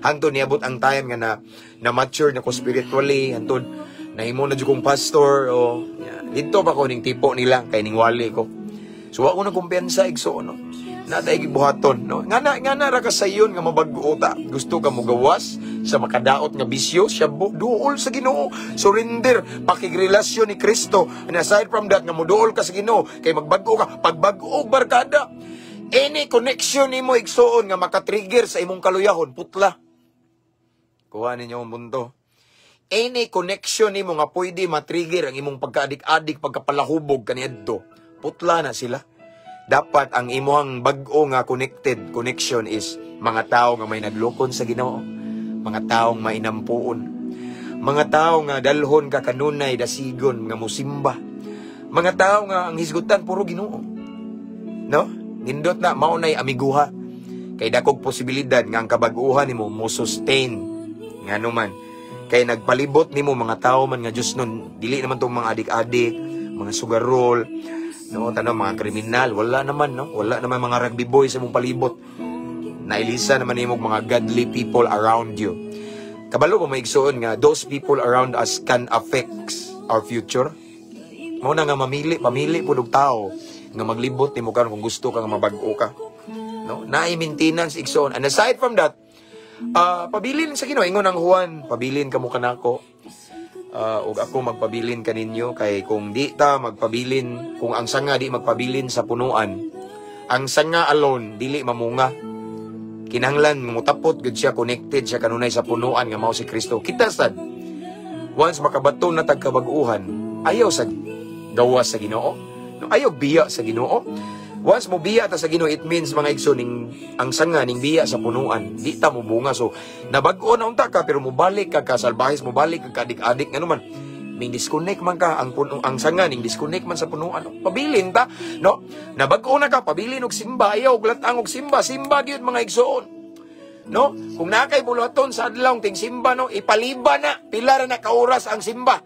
Hangtod niabot ang time nga na na mature na ko spiritually, hangtod nahimo na jud kong pastor o yeah, didto pa ko ning tipo nila kay ning wali ko. So wa ko na kumpiyansa, igsoon, no. Natay gibuhaton, no. Nga na ra ka sayon nga mabag-o ta. Gusto ka mogawas sa makadaot nga bisyo, shabu, duol sa Ginoo. Surrender, pakigrelasyon ni Kristo. And aside from that, nga moduol ka sa Ginoo kay magbag-o ka, pagbag-o og barkada. Any connection nimo, igsoon, nga makatrigger sa imong kaluyahon, putla. Kuha ninyo ang punto. Any connection nimo nga pwede matrigger ang imong pagkaadik-adik, pagkapalahubog kaniadto, putla na sila. Dapat ang imong bag-o nga connection is mga tao nga may naglukon sa Ginoo, mga taong mainampuon, mga tao nga dalhon ka kanunay dasigon nga musimba, mga tao nga ang hisgutan puro Ginoo. No? Nindot na mao nay amiguha. Kay dakog posibilidad nga ang kabag-uhan nimo mo sustain, ngano man kay nagpalibot nimo mga tao man nga Diyos nun, dili naman tong mga adik-adik, mga sugarol, no, tanaw mga kriminal, wala naman, no, wala naman mga rugby boys sa imong palibot. Nailisa naman nimo mga godly people around you. Kabalo ba, mga igsoon, nga those people around us can affect our future? Mao na nga mamili, pamili pud og tao nga maglibot nimo karon kung gusto ka nga mabag-o ka. No? Naay maintenance, igsoon. And aside from that, pabilin sa Ginoo. Ingon ang Juan, "Pabilin kamo kanako ug ako magpabilin kaninyo," kay kung di ta magpabilin, kung ang sanga di magpabilin sa punuan, ang sanga alone dili mamunga. Kinahanglan mutapot gud siya, connected siya kanunay sa punuan nga mao si Kristo. Kita sad, once makabaton na tag kabag-uhan, ayaw sa gawas sa Ginoo, no, ayaw biya sa Ginoo. Once mo biya ta sa Ginoo, it means, mga igsoon, ning ang sanga ning biya sa punuan, di ta mo bunga. So nabag-o na unta ka pero mobalik ka ka salbahis, mobalik ka kadik-adik, ngano man ning disconnect man ka, ang puno, ang sanga ning disconnect man sa punuan. Pabilin ta, no? Nabag-o na ka, pabilin og simba, ayaw og lat-ang og simba, simba gyud, mga igsoon. No? Kung naa kay buluhaton sa adlaw ting simba, no, ipaliba na, pila ra na ka oras ang simba.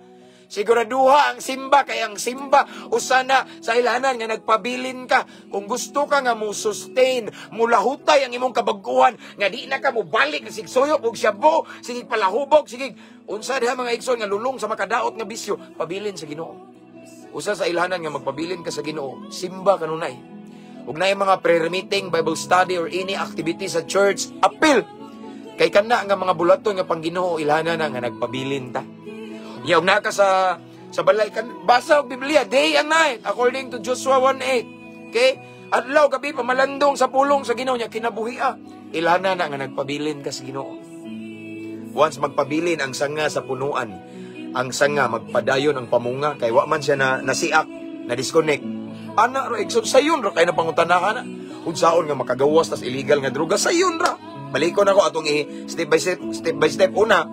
Siguraduha ang simba kay ang simba usa na sa ilanan nga nagpabilin ka. Kung gusto ka nga mo sustain, mulahutay ang imong kabag-uhan nga di na ka mo balik sige suyop og shabu, sige palahubog, sige unsa diha, mga igsoon, nga lulong sa makadaot nga bisyo, pabilin sa Ginoo. Usa sa ilhanan nga magpabilin ka sa Ginoo, simba kanunay. Ug naay mga prayer meeting, Bible study or any activity sa church, apil. Kay kana nga mga bulaton nga pang Ginoo, ilhanan na nga nagpabilin ta. Yaw na ka sa balay kan basa og Biblia day and night according to Joshua 1:8. Okay? Adlaw gabi pamalandong sa pulong sa Ginoo nya kinabuhi ah. Ilhanan na nga nagpabilin ka sa Ginoo. Once magpabilin ang sanga sa punuan, ang sanga magpadayon ang pamunga kay wa man siya na nasiak, na disconnect. Ana ra, igsoon, sayon ra kay na pangutanahan na. Unsaon nga makagawas tas illegal nga droga, sayon ra. Balikon ako atong i step by step, step by step. Una,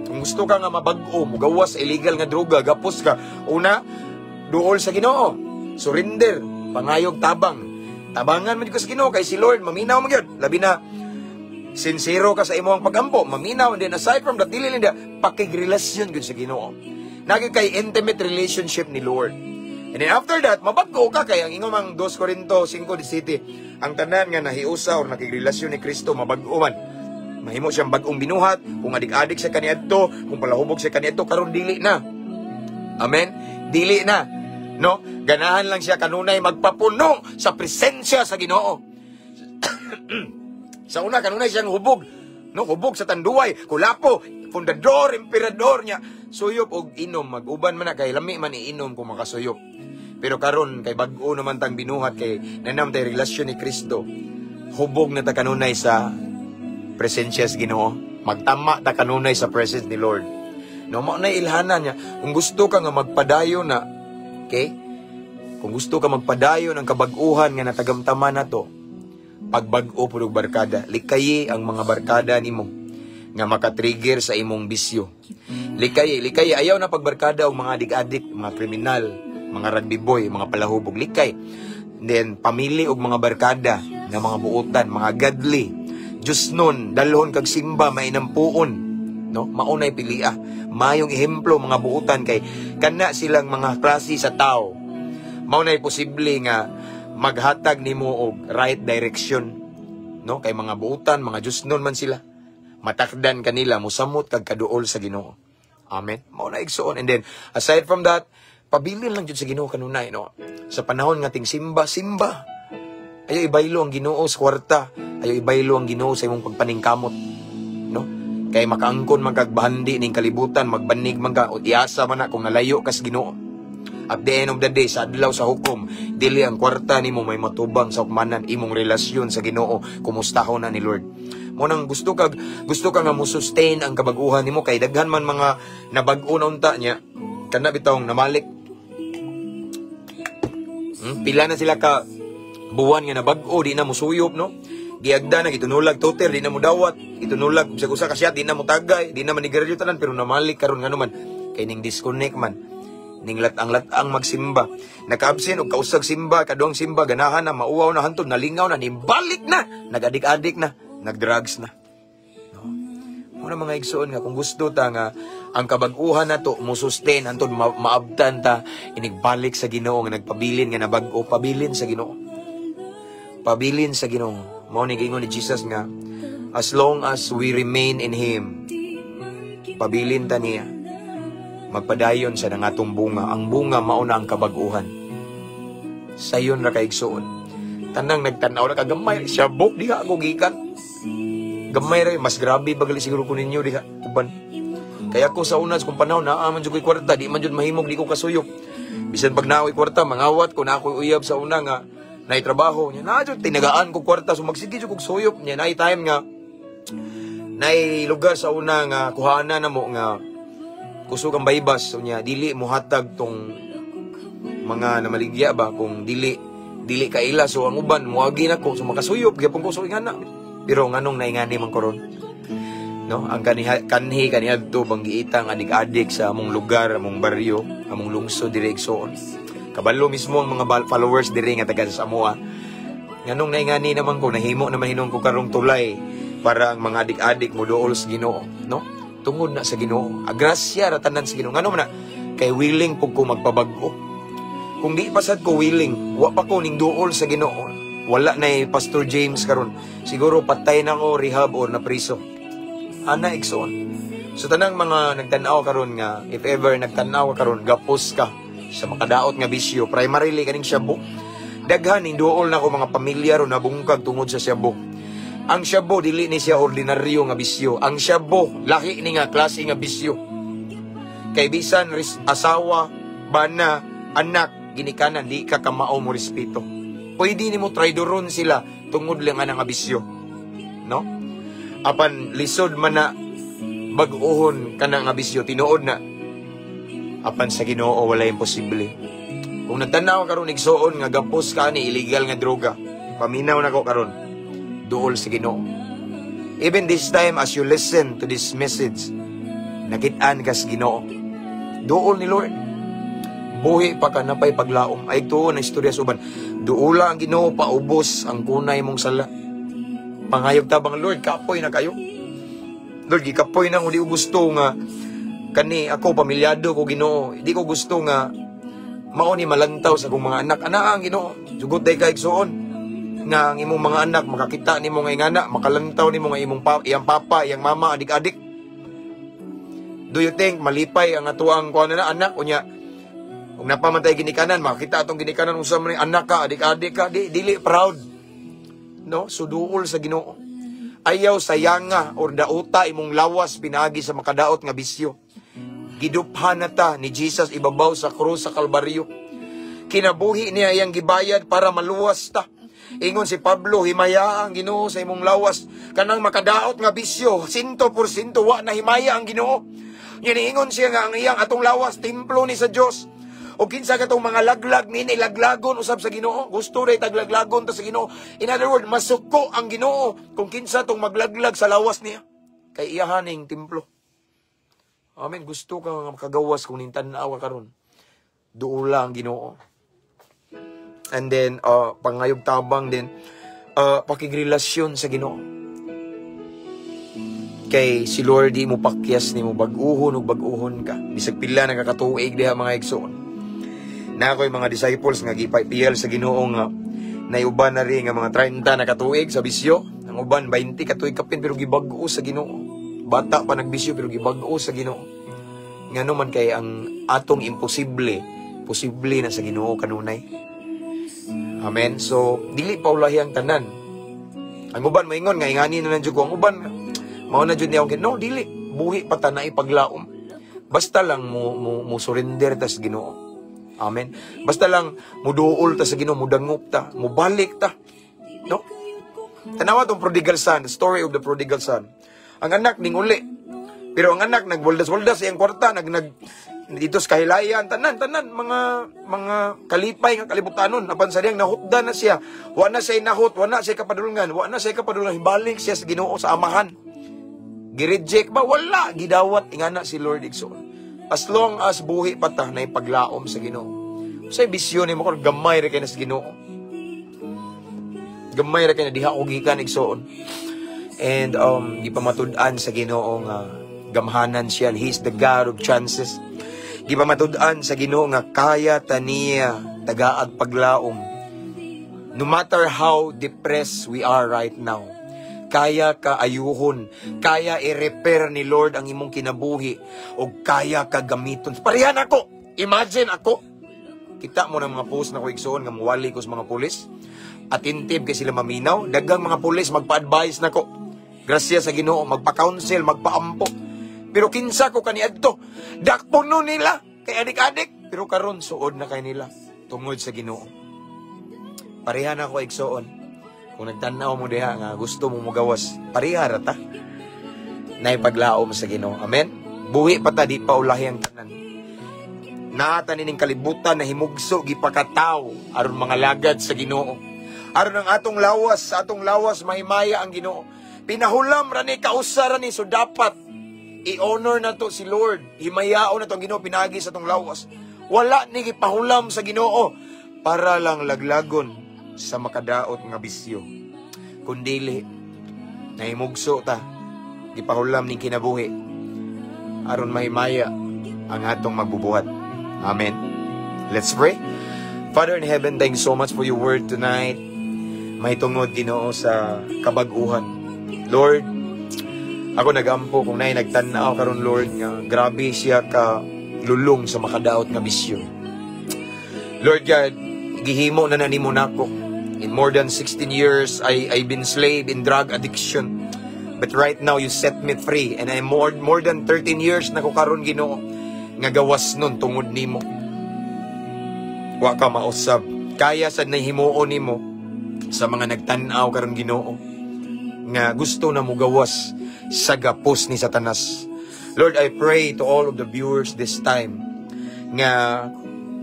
kung gusto ka nga mabag-o, mugawas sa illegal nga droga, gapos ka. Una, duol sa Ginoo. Surrender, pangayog tabang. Tabangan man jud ka sa Ginoo kay si Lord maminaw man gyud. Labi na sincero ka sa imong pagampo, maminaw. And then aside from that, dili lang pakigrelasyon gyud sa Ginoo. Nagi kay intimate relationship ni Lord. And then after that, mabag-o ka kay ang ingon mang 2 Corinto 5:17, ang tanan nga nahiusa or nakigrelasyon ni Kristo mabag-o man. Mahimo siyang bag-ong binuhat, kung adik-adik siya kaniadto, kung palahubog siya kaniadto, karon dili na. Amen? Dili na. No? Ganahan lang siya kanunay magpapuno sa presensya sa Ginoo. Sa una, kanunay siyang hubog. No, hubog sa Tanduay, kulapo, fundador, emperador niya. Suyop og inom, mag-uban man na kay lami man iinom kung makasuyop. Pero karon kay bag-o naman tang binuhat kay nanam tay relasyon ni Kristo. Hubog na ta kanunay sa presensya sa Ginoo. Magtama ta kanunay sa presence ni Lord. No, mao na ilhanan niya. Kung gusto ka nga magpadayon na, okay? Kung gusto ka magpadayon ang kabag-uhan nga natagamtaman na to, pagbag-o pud og barkada, likayi ang mga barkada nimo nga makatrigger sa imong bisyo. Likayi, likayi, ayaw na pagbarkada og mga adik-adik, mga kriminal, mga rugby boy, mga palahubog, likay. Then pamili og mga barkada nga mga buutan, mga godly. Diyos nun, dalhon kag simba, mainampuon. No, mao nay pilia. Mayong ehemplo mga buutan kay kana silang mga klase sa tao. Mao nay posible nga maghatag nimo og right direction. No, kay mga buutan, mga Diyosnon man sila. Matakdan kanila musamot kag kaduol sa Ginoo. Amen. Mao na, igsuon. And then aside from that, pabilin lang jud sa Ginoo kanunay, no. Sa panahon nga ting simba, simba. Ayaw ibaylo ang Ginoo sa kwarta. Ayaw ibaylo ang Ginoo sa imong pagpaningkamot. No? Kay makaangkon man kag bahandi ning kalibutan, magbanig man ka, o iasa man na kung nalayo ka sa Ginoo. At the end of the day, sa adlaw sa hukom, dili ang kwarta nimo may matubang sa hukmanan, imong relasyon sa Ginoo, kumustahon na ni Lord. Mao nang gusto ka nga mo sustain ang kabag-uhan nimo kay daghan man mga nabag-o na unta niya kana bitawng namalik. Pila na sila ka buwan nga nabag-o, di na musuyop, no? Giagda na, gitunulag toter, di na mo dawat, gitunulag bisag usa ka shot, di na mo tagay, di na manigarilyo tanan, pero namalik karon. Ngano man? Kay ning disconnect man. Ning lat-ang-lat-ang magsimba. Naka-absent og kausag simba, kaduhang simba, ganahan na, mauwaw na hantod, nalingaw na, nimbalik na, nagadik-adik na, nagdrugs na. No? Muna mga igsoon nga kung gusto ta nga ang kabag-uhan nato mo sustain hantod maabtan ta inigbalik sa Ginoo nga nagpabilin nga nabag-o, pabilin sa Ginoo. Pabilin sa Ginoo. Mao ni giingon ni Jesus nga as long as we remain in Him, pabilin ta niya. Magpadayon sa nangatong bunga. Ang bunga mao na ang kabag-uhan. Sayon ra kay, igsoon. Tanang nagtan-aw na kagamay siya bok diha ako gikan. Gamay ra, mas grabe bagali siguro ko ninyo diha uban. Kaya ako sa una kung panahon naa man jud ko'y kwarta, di man jud mahimog di ko kasuyop. Bisan pag naa ko'y kwarta, mangawat ko na ako'y uyab sa una nga naay trabaho niya. Naa jud tinagaan ko kwarta, so magsige jud kog suyop niya. Naay time nga naay lugar sa una nga kuhana na mo nga kusog ang baybas, so niya dili mohatag tong mga namaligya ba kung dili dili kaila, so ang uban moagi nako, so makasuyop gyapon ko. So ingana, pero nganong naingani man karon, no? Ang kaniha kanhi kaniadto bang giitang adik-adik sa among lugar, among baryo, among lungsod diri, igsoon. Kabalo mismo ang mga followers diri nga taga sa amoa nganong naingani naman ko, nahimo naman hinon ko karong tulay para ang mga adik-adik mo duol sa Ginoo, no? Tungod na sa Ginoo, agrasya ra tanan sa Ginoo. Ngano man na? Kay willing pug ko magpabag-o. Kung di pa sad ko willing, wa pa ko ning duol sa Ginoo, wala na Pastor James karon. Siguro patay na ko, rehab or na priso ana, igsoon. So tanang mga nagtan-aw karon nga if ever nagtan-aw ka karon, gapos ka sa makadaot nga bisyo, primarily kaning shabu. Daghan ning duol na ko mga pamilya ro nabungkag tungod sa shabu. Ang shabu dili ni siya ordinaryo nga bisyo. Ang shabu lahi ni nga klase nga bisyo. Kay bisan asawa, bana, anak, ginikanan, di ka kamao mo respeto. Pwede nimo traidoron sila tungod lang ana nga bisyo. No? Apan lisod man na bag-ohon kana nga bisyo, tinuod na. Apan sa Ginoo wala imposible. Kung nagtanaw karon, igsoon, nga gapos ka ni illegal nga droga, paminaw nako karon. Duol sa Ginoo. Even this time as you listen to this message, nakit-an ka sa Ginoo. Duol ni Lord. Buhi pa ka, napay paglaom. Ay tuon na istorya sa uban. Duula ang Ginoo, paubos ang kunay mong sala. Pangayog tabang, "Lord, kapoy na kayo. Lord, gikapoy na ko, di ko gusto nga kani ako pamilyado ko, Ginoo. Di ko gusto nga mao ni malantaw sa akong mga anak." Ana ang Ginoo. Jugot day ka, igsoon, nga ang imong mga anak makakita nimo nga ingana, makalantaw nimo nga imong iyang papa, iyang mama adik-adik. Do you think malipay ang atuang kuan na anak unya kung napamantay ginikanan, makita atong ginikanan unsa man ni anak ka, adik-adik ka, di dili proud, no? So duol sa Ginoo. Ayaw sayanga or dauta imong lawas pinaagi sa makadaot nga bisyo. Giduphan na ta ni Jesus ibabaw sa krus sa Kalbaryo. Kinabuhi niya iyang gibayad para maluwas ta. Ingon si Pablo, himaya ang Ginoo sa imong lawas. Kanang makadaot nga bisyo, 100% wa na himaya ang Ginoo. Yan, ingon siya nga ang iyang atong lawas, templo ni sa Dios. O kinsa katong mga laglag ni laglagon usab sa Ginoo. Gusto ray taglaglagon ta sa Ginoo. In other words, masuko ang Ginoo kung kinsa tong maglaglag sa lawas niya. Kay iyahaning templo. Amen. Gusto ka nga makagawas kung nintan-aw ka karon. Duula ang Ginoo. And then, pangayog tabang din, pakigrelasyon sa Ginoo. Kay si Lord di mo pakyas nimo, bag-uhon ug bag-uhon ka. Bisag pila na kakatuig diha, mga igsoon. Na ako'y mga disciples nga gipiyal sa Ginoo nga naiuban na rin nga mga 30 na katuig sa bisyo. Ang uban 20 katuig kapin, pero gibag-o sa Ginoo. Bata pa nagbisyo pero gibag-o sa Ginoo. Ngano man kay ang atong imposible, posible na sa Ginoo kanunay. Amen. So dili pa ulahi ang tanan. Ang uban moingon nga ingani na lang jud ko. Ang uban mao na jud niya akong, no, dili, buhi pa ta, na ipaglaom. Basta lang mo surrender ta sa Ginoo. Amen. Basta lang muduol ta sa Ginoo, mudangop ta, mubalik ta. No? Tanawa tong prodigal son, the story of the prodigal son. Ang anak ning uli. Pero ang anak nagwaldas-waldas iyang kwarta, nag nag dito sa kahilayan, tanan tanan mga kalipay nga kalibutanon. Apan sa diyang nahutdan na siya, wa na siya nahut, wa na siya kapadulngan, wa na siya kapadulngan, balik siya sa Ginoo, sa amahan. Gi-reject ba? Wala, gidawat ingana si Lord, igsoon. As long as buhi pa ta, na ipaglaom sa Ginoo. Sa bisyo nimo kon gamay ra kay na sa Ginoo. Gamay ra kay na diha ko gikan, igsoon. And gipamatud-an sa Ginoo nga gamhanan siya. He's the God of chances. Gipamatud-an sa Ginoo nga kaya ta niya tagaag paglaom. No matter how depressed we are right now, kaya ka ayuhon, kaya i-repair ni Lord ang imong kinabuhi, o kaya ka gamiton. Parehan ako. Imagine ako. Kita mo ng mga post na ko, igsoon, nga muwali ko sa mga pulis. Attentive kay sila maminaw. Daghang mga pulis magpa-advise nako. Grasya sa Ginoo, magpa-counsel, magpaampo. Pero kinsa ko kaniadto? Dakpon no nila kay adik-adik. Pero karon suod na kay nila tungod sa Ginoo. Pareha na ako, igsoon. Kung nagtan-aw mo diha nga gusto mo mugawas, pareha ra ta. Naipaglaom sa Ginoo. Amen. Buhi pa ta, di pa ulahi ang tanan. Naa ta nining kalibutan na himugso, gipakataw aron mga lagad sa Ginoo. Aron ang atong lawas, sa atong lawas mahimaya ang Ginoo. Pinahulam ra ni, kausa ra ni, so dapat i-honor na to si Lord. Himayaon na to ang Ginoo pinagi sa atong lawas. Wala ni gipahulam sa Ginoo para lang laglagon sa makadaot nga bisyo. Kundili nahimugso ta, gipahulam ning kinabuhi aron mahimaya ang atong magbubuhat. Amen. Let's pray. Father in heaven, thank you so much for your word tonight. May tungod, Ginoo, sa kabag-uhan. Lord, ako nagampo kung naay nagtan-aw karon, Lord, nga grabe siya ka lulong sa makadaot nga bisyo. Lord God, gihimo na na nimo nako. In more than 16 years, I been slave in drug addiction. But right now, you set me free. And I'm more than 13 years na ko karon, Ginoo, nga gawas nun tungod nimo. Wa ka mausab. Kaya sa nahimuon nimo sa mga nagtan-aw karon, Ginoo, nga gusto na mugawas sa gapos ni Satanas. Lord, I pray to all of the viewers this time nga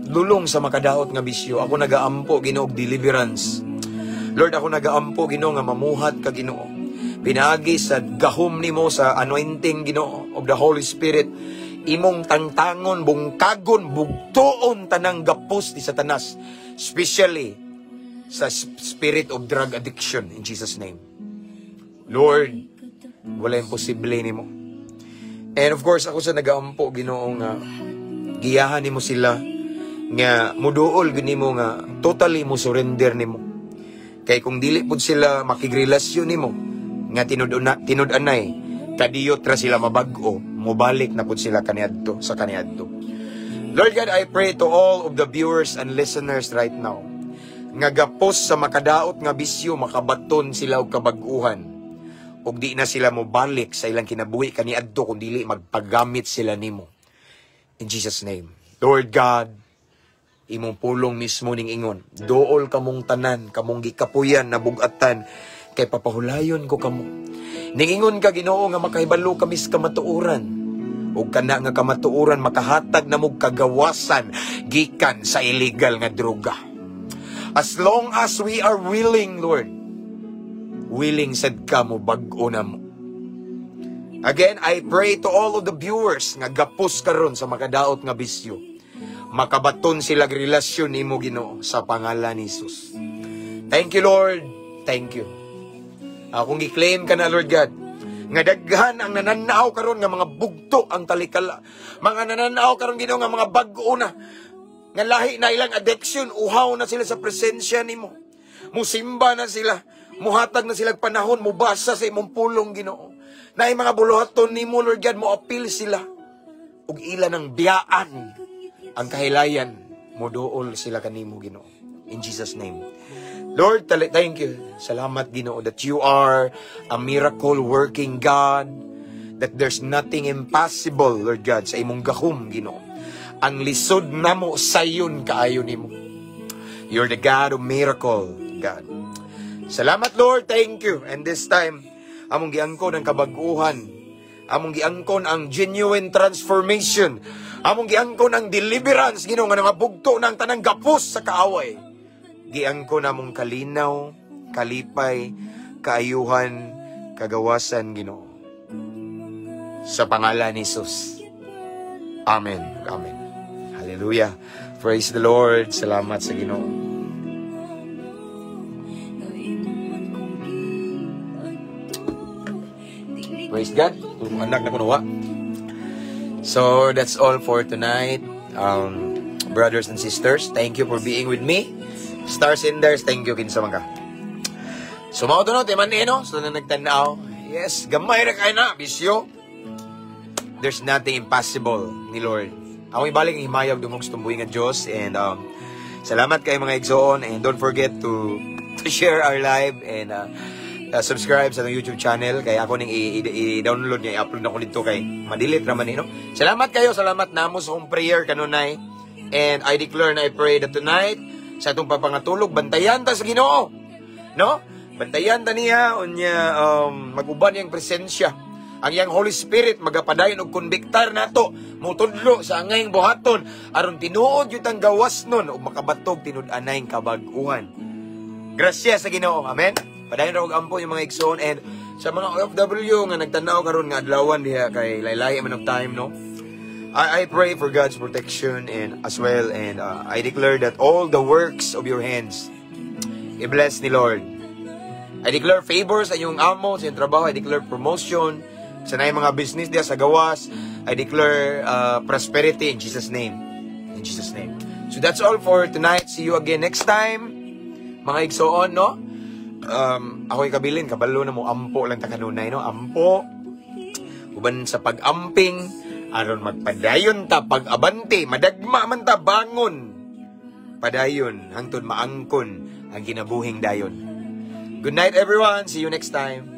lulong sa makadaot nga bisyo. Ako nagaampo, Ginoo, og deliverance. Lord, ako nagaampo, Ginoo, nga mamuhat ka, Ginoo. Pinaagi sa gahom nimo, sa anointing, Ginoo, of the Holy Spirit, imong tangtangon, bungkagon, bugtuon tanang gapos ni Satanas, especially sa spirit of drug addiction, in Jesus' name. Lord, wala imposible nimo. And of course, ako sa nagaampo, Ginoo, nga giyahan nimo sila nga muduol gud nimo, nga totally mo surrender nimo. Kay kung dili pud sila makigrelasyon nimo nga tinud-anay, kadiyot ra sila mabag-o, mobalik na pud sila kaniadto sa kaniadto. Lord God, I pray to all of the viewers and listeners right now nga gapos sa makadaot nga bisyo, makabaton sila og kabag-uhan ug di na sila mobalik sa ilang kinabuhi kaniadto kung dili magpagamit sila nimo. In Jesus' name. Lord God, imong pulong mismo ning ingon, "Duol kamong tanan, kamong gikapuyan, nabugatan, kay papahulayon ko kamo." Ningingon ka, Ginoo, nga makahibalo kami sa kamatuoran. Ug kana nga kamatuoran makahatag namo kagawasan gikan sa illegal nga droga. As long as we are willing, Lord, willing sad ka mo bag-o na mo. Again, I pray to all of the viewers nga gapos karon sa makadaot nga bisyo. Makabaton sila relasyon nimo, Ginoo, sa pangalan ni Jesus. Thank you, Lord. Thank you. Akong gi-claim ka na, Lord God. Nga daghan ang nananaw karon nga mga bugto ang talikala. Mga nananaw karon, Ginoo, nga mga bag-o na. Nga lahi na ilang addiction, uhaw na sila sa presensya nimo. Musimba na sila, muhatag na sila panahon, mubasa sa imong pulong, Ginoo. Naay mga buluhaton nimo, Lord God, mo apil sila. Ug ila ng biyaan ang kahilayan, moduol sila kanimo, Ginoo. In Jesus' name. Lord, thank you. Salamat, Ginoo, that you are a miracle working God, that there's nothing impossible, Lord God, sa imong gahom, Ginoo. Ang lisod namo sayon kaayo nimo. You're the God of miracle, God. Salamat, Lord. Thank you. And this time, among giangkon ang kabaguhan. Among giangkon ang genuine transformation. Among giangkon ang deliverance, Ginoo, nga nangabugto ng tanang gapos sa kaaway. Giangkon among kalinaw, kalipay, kaayuhan, kagawasan, Ginoo. Sa pangalan ni Jesus. Amen. Amen. Hallelujah. Praise the Lord. Salamat sa Ginoo. Na imo man kong giadto. Dili Praise God. Kung anak na kunuha. So, that's all for tonight. Brothers and sisters, thank you for being with me. Star Senders, thank you kinsa man ka. So, mao to, no, timan eh, no? So, na nagtanaw. Yes, gamay ra kay na, bisyo. There's nothing impossible ni Lord. Ako ibalik ang himayag dungog sa tumbuhi nga Diyos and salamat kay mga igsoon and don't forget to share our live and subscribe sa atong YouTube channel kay ako ning i-download niya, i-upload na ko dito kay ma-delete raman ni, no? Salamat kayo, salamat namo sa akong prayer kanunay. And I declare and I pray that tonight sa atong papangatulog, bantayan ta sa Ginoo. No? Bantayan ta niya unya mag-uban niyang presensya. Ang iyang Holy Spirit magapadayon og konbiktar nato, mutudlo sa angayng buhaton aron tinuod gyud ang gawas nun ug makabatog tinud-anay kabag-uhan. Grasya sa Ginoo. Amen. Padayon ra og ampo yung mga igsoon and sa mga OFW nga nagtanaw karon nga adlawan diha kay laylay man og time, no. I pray for God's protection and as well and I declare that all the works of your hands i-bless ni Lord. I declare favor sa inyong amo, sa inyong trabaho. I declare promotion sa naay mga business diya sa gawas. I declare prosperity in Jesus' name. In Jesus' name. So that's all for tonight. See you again next time. Mga igsoon, no? Ako'y kabilin, kabalo na mo, ampo lang ta kanunay, no? Ampo. Uban sa pag-amping, aron magpadayon ta, pag-abante, madagma man ta, bangon. Padayon, hangtod maangkon ang kinabuhing dayon. Good night, everyone. See you next time.